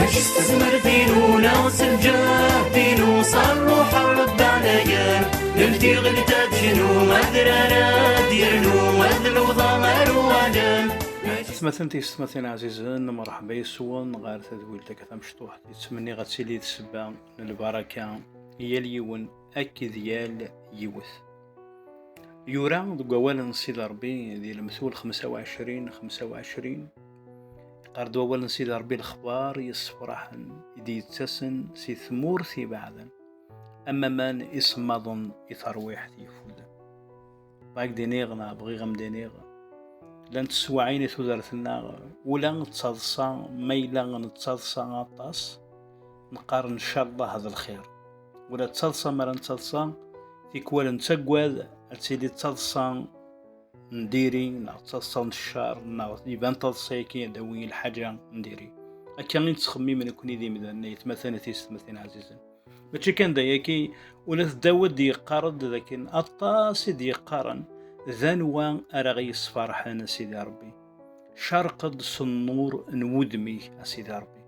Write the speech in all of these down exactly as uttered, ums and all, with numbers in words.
S tezmert-inu neɣ s lǧehd-inu, s ṛṛuḥ n Ṛebbi ɛlayen, lmtiɣ lta tecnu, adrar ad yernu, ad lewḍa ar uwadem. Atmaten tiyessetmatin ɛzizen, mṛeḥba yes-wen ɣer tadwilt akka tamecṭuḥt. Yettmenniɣ ad tili d ssebba n lbaraka i yal yiwen akked yal yiwet. Yura deg wawal n Sidi Ṛebbi di Lemtul xemsa u ɛecrin, xemsa u ɛecrin, yeqqar-d wawal n Sidi Ṛebbi: "Lexbar yessefraḥen i d-yettasen si tmurt ibeɛden, am aman isemmaḍen i terwiḥt yeffuden." Bɣiɣ d-iniɣ, neɣ bɣiɣ am d-iniɣ, llant teswaɛin i tudert-nneɣ, ula d taḍsa, ma yella nettaḍsa aṭas, neqqar: "Ncallah d lxir." Ula d taḍsa, mi ara nettaḍsa, tikwal nettaggad ad tili d taḍsa n diri, neɣ d taḍsa n ccer, neɣ iban taḍsa-agi ad d-tawi lḥaǧa n diri. Akka i nettxemmim nekkni d imdanen, ay atmaten, tiyessetmatin ɛzizen. Mačči kan d ayagi, ula d Dawed yeqqar-d dakken aṭas i d-yeqqaren: "D anwa ara ɣ-yessferḥen, a Sidi Ṛebbi? Cerq-d s nnur n wudem-ik, a Sidi Ṛebbi."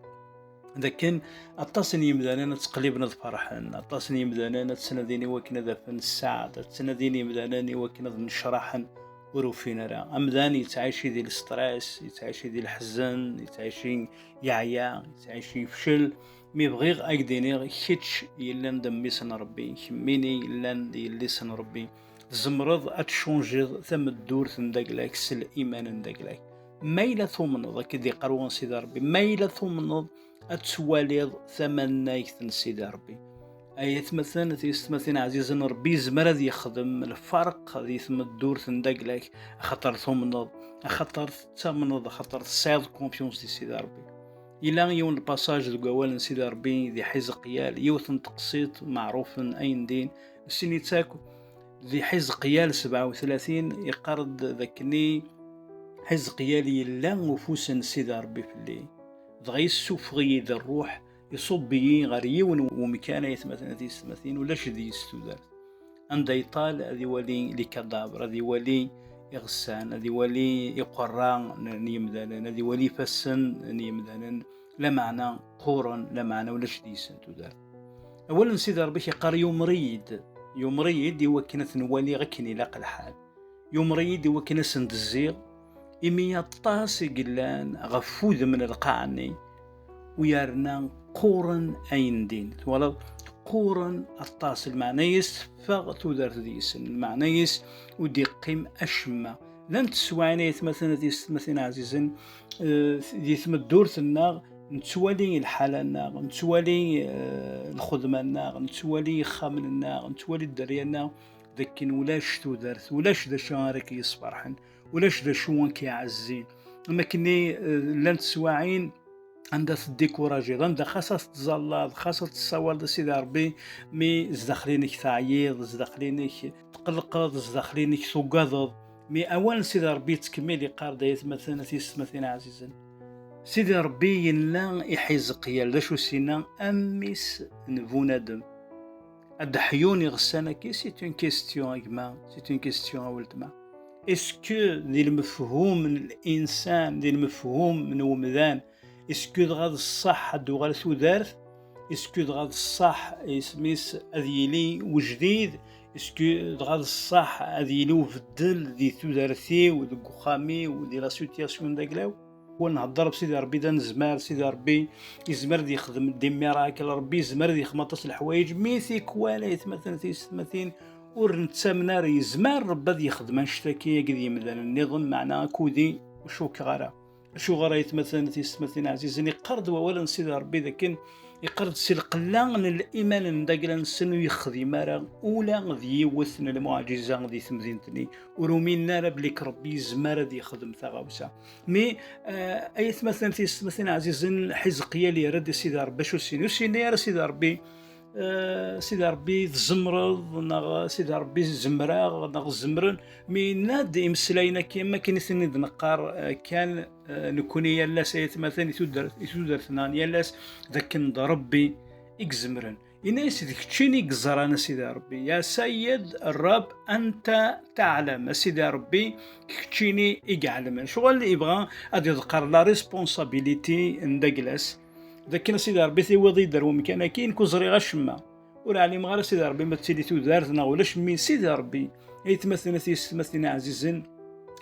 Dakken aṭas n yimdanen ad ttqelliben ad ferḥen, aṭas n yimdanen ad ttnadin i wakken ad afen sseɛd, ad ttnadin yimdanen i wakken ad nnecraḥen, ur ufin ara. Amdan yettɛici di lestress, yettɛici di leḥzen, yettɛici yeɛya, yettɛici yefcel. Mi bɣiɣ ad k-d-iniɣ, kečč yellan d mmi-s n Ṛebbi, kemmini yellan d yelli-s n Ṛebbi, tzemreḍ ad tcunjiḍ tameddurt n dagla-k s liman n dagla-k. Ma yella tumneḍ, akka i d-yeqqar Sidi Ṛebbi, ma yella tumneḍ ad twaliḍ tamannagt n Sidi Ṛebbi. Ay atmaten, tiyessetmatin ɛzizen, Ṛebbi yezmer ad yexdem lferq di tmeddurt n dagla-k, axaṭer tumneḍ, axaṭer tettamneḍ, axaṭer tesɛiḍ confiance di Sidi Ṛebbi. Yella yiwen n lpasaj deg wawal n Sidi Ṛebbi di Ḥizqiyal, yiwet n teqsiṭ meɛrufen ayendin, sin-itt akk. Di Ḥizqiyal sebɛa u tlatin, yeqqar-d dakken i Ḥizqiyal: "Yella ufus n Sidi Ṛebbi fell-i, dɣa yessufeɣ-iyi-d ṛṛuḥ, iṣubb-iyi ɣer yiwen n umkan, ay atmaten, a tiyessetmatin, ulac deg-s tudert. Anda yeṭṭal, ad iwali les cadavres, ad iwali iɣessan, ad iwali iqerra n, n yemdanen, ad iwali ifassen n yemdanen, lameɛna qquren, lameɛna ulac deg-sen tudert." Awal n Sidi Ṛebbi yeqqar: "Yumer-iyi-d, yumer-iyi-d i wakken ad ten-waliɣ akken ilaq lḥal. Yumer-iyi-d i wakken ad sen-d-zziɣ, imi aṭas i yellan ɣef wudem n lqaɛa-nni, u yerna qquren ayendin." Twalaḍ? Qquren aṭas, lmeɛna-is teffeɣ tudert deg-sen, lmeɛna-is ur d-iqqim acemma. Llant teswaɛin, ay atmaten, a tiyessetmatin ɛzizen, eh, di tmeddurt-nneɣ, nettwali lḥala-nneɣ, nettwali, eh, lxedma-nneɣ, nettwali ixxamen-nneɣ, nettwali dderya-nneɣ, dakken ulac tudert, ulac d acu ara k-yesferḥen, ulac d acu ara k-iɛezzin. Am akken i, eh, llant teswaɛin anda teddikurajiḍ, anda xas ad tettẓallaḍ, xas ad tessawaleḍ i Sidi Ṛebbi, mi zdaxel-inek teɛyiḍ, zdaxel-inek tqellqeḍ, zdaxel-inek tugadeḍ. Mi awal n Sidi Ṛebbi yettkemmil, yeqqar-d, ay atmaten, a tiyessetmatin ɛzizen: Sidi Ṛebbi yenna i Ḥizqiyal, d acu s-yenna? A mmi-s n bunadem, ad d-ḥyun iɣessan-agi? C'est une question, a gma, c'est une question, a weltma. Est-ce que di lmefhum n linsan, di lmefhum n umdan, est-ce que dɣa d ṣṣeḥ ad d-tuɣal tudert? Est-ce que dɣa d ṣṣeḥ isem-is ad yili wejdid? Est-ce que dɣa d ṣṣeḥ ad yili ubeddel di tudert-iw, deg uxxam-iw, di la situation n dagla-w? Wa nhedder ɣef Sidi Ṛebbi d anezmar, Sidi Ṛebbi yezmer ad yexdem des miracles, Ṛebbi yezmer ad yexdem aṭas n leḥwayeǧ, mi tikwal, ay atmaten, tiyessetmatin, ur nettamen ara yezmer Ṛebbi ad yexdem annect-agi d yimdanen nniḍen, meɛna akk-agi ur cukkeɣ ara. Acuɣer, ay atmaten, tiyessetmatin ɛzizen, yeqqar-d wawal n Sidi Ṛebbi dakken, yeqqar-d si lqella n liman n dagla-nsen ur yexdim ara ula d yiwet n lmuɛǧiza di temdint-nni, ur uminen ara belli Ṛebbi yezmer ad yexdem taɣawsa. Mi, eh, ay atmaten, tiyessetmatin ɛzizen, Ḥizqiyal yerra-d i Sidi Ṛebbi acu s-yenna. Ur s-yenna ara Sidi Ṛebbi, eh, Sidi Ṛebbi tzemreḍ, neɣ Sidi Ṛebbi zemreɣ, neɣ zemren. Mi yenna-d imeslayen-agi, am akken i ten-id-neqqar, eh, kan, eh, nekkni yal ass, ay atmaten, i tudert, i tudert-nneɣ yal ass, d akken d Ṛebbi i izemren. Yenna-yas: "D keččini i yeẓran, a Sidi Ṛebbi, ya Sayyed Ṛab, anta taɛlam, a Sidi Ṛebbi, keččini i iɛelmen." Ccɣel yebɣa ad iḍeqqer la responsabilité n dagla-s, d akken a Sidi Ṛebbi tiwiḍ-iyi-d ar wemkan-agi, nekk ur ẓriɣ acemma. Ur ɛlimeɣ ara Sidi Ṛebbi ma d tili tudert neɣ ulac, mi Sidi Ṛebbi, aytmaten, a tiyessetmatin iɛzizen,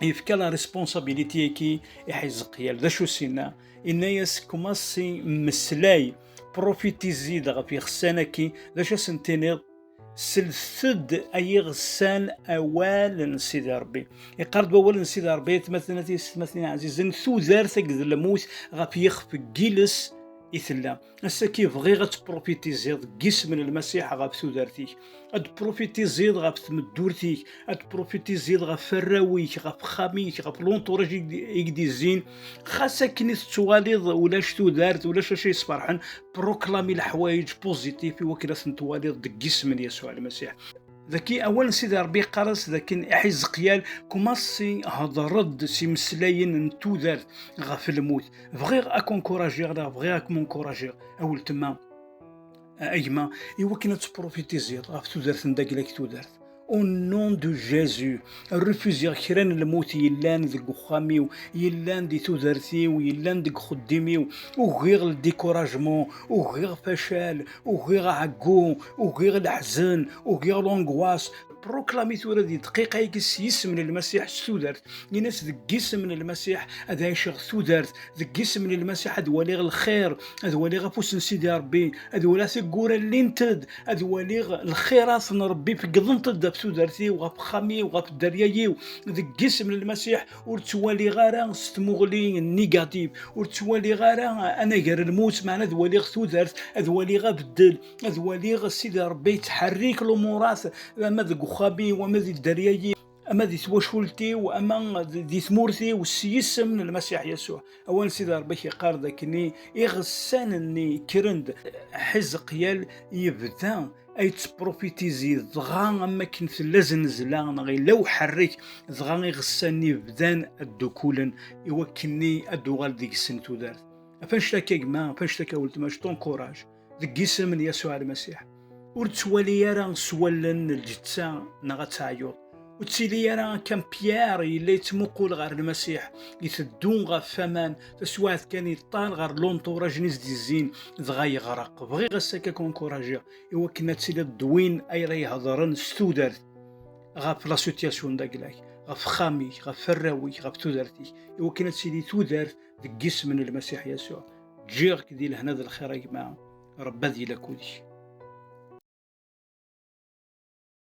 yefka la responsabilité-agi i Ḥizqiyal. D acu s-inna? Inna-yas, kmaṣi mmeslay, profitizi-d ɣef yiɣsan-agi, d acu a sen-tiniḍ? Slet-d ay iɣsan awal n Sidi Ṛebbi. Iqqar-d wawal n Sidi Ṛebbi, aytmaten, a tiyessetmatin iɛzizen, tudert akked lmut ɣef yixef n yiles i tella. Ass-agi bɣiɣ ad tprofitiziḍ deg yisem n Lmasiḥ ɣef tudert-ik. Ad tprofitiziḍ ɣef tmeddurt-ik, ad tprofitiziḍ ɣef warraw-ik, ɣef uxxam-ik, ɣef l'entourage i k-d-, i k-d-izzin. Xas akken i tettwaliḍ ulac tudert, ulac acu yesferḥen, proclami leḥwayeǧ positif i wakken ad ten-twaliḍ deg yisem n Yasuɛ Lmasiḥ. Daki awal n Sidi Ṛebbi yeqqar-as dakken i Ḥizqiyal, kmaṣi hedṛ-d s imeslayen n tudert ɣef lmut. Bɣiɣ ad k-encouragiɣ neɣ bɣiɣ ad kem-encouragiɣ, a weltma, a gma, i wakken ad tprofitiziḍ ɣef tudert n dagla-k tudert. Au nom de Jésus, refusiɣ kra n lmut yellan deg uxxam-iw, yellan di tudert-iw, yellan deg uxeddim-iw. Ugiɣ le découragement, ugiɣ facal, ugiɣ aɛeggu, ugiɣ leḥzen, ugiɣ l'angoisse. Proclami tura di dqiqa-agi s yisem n Lmasiḥ s tudert. Ini-as, deg yisem n Lmasiḥ ad ɛiceɣ tudert, deg yisem n Lmasiḥ ad waliɣ lxir, ad waliɣ afus n Sidi Ṛebbi, ad waliɣ tiggura llint-d, ad waliɣ lxirat n Ṛebbi feggḍent-d ɣef tudert-iw, ɣef uxxam-iw, ɣef dderya-iw. Deg yisem n Lmasiḥ ur ttwaliɣ ara s tmuɣli négative, ur ttwaliɣ ara anagar lmut, meɛna ad waliɣ tudert, ad waliɣ abeddel, ad waliɣ Sidi Ṛebbi yettḥerrik lumurat, ama deg uxxam-iw, ama di dderya-iw, ama di twacult-iw, ama di tmurt-iw, s yisem n Lmasiḥ Yasuɛ. Awal n Sidi Ṛebbi yeqqar dakken iɣessan-nni kkren-d, Ḥizqiyal yebda ay yettprofitizi, dɣa am wakken tella zznezla neɣ yella uḥerrek, dɣa iɣessan-nni bdan ad ddukulen i wakken ad d-tuɣal deg-sen tudert. Ɣef annect-agi a gma, ɣef annect-agi a weltma, je t'encourage deg yisem n Yasuɛ Lmasiḥ. Ur ttwali ara s wallen n lǧetta neɣ ad teɛyuḍ. Ur ttili ara akka am Pierre yella yettmuqul ɣer Lmasiḥ, iteddu ɣef waman, taswiɛt kan yeṭṭal ɣer l'entourage-nni s-d-izzin, dɣa yeɣreq. Bɣiɣ ass-agi ad k-encouragiɣ i wakken ad tiliḍ d win ay ara ihedṛen s tudert ɣef la situation n dagla-k, ɣef uxxam-ik, ɣef warraw-ik, ɣef tudert-ik, i wakken ad tili tudert deg yisem n Lmasiḥ Yasuɛ. Ǧǧiɣ-k di lehna d lxir a gma, Ṛebbi ad yili akked-k.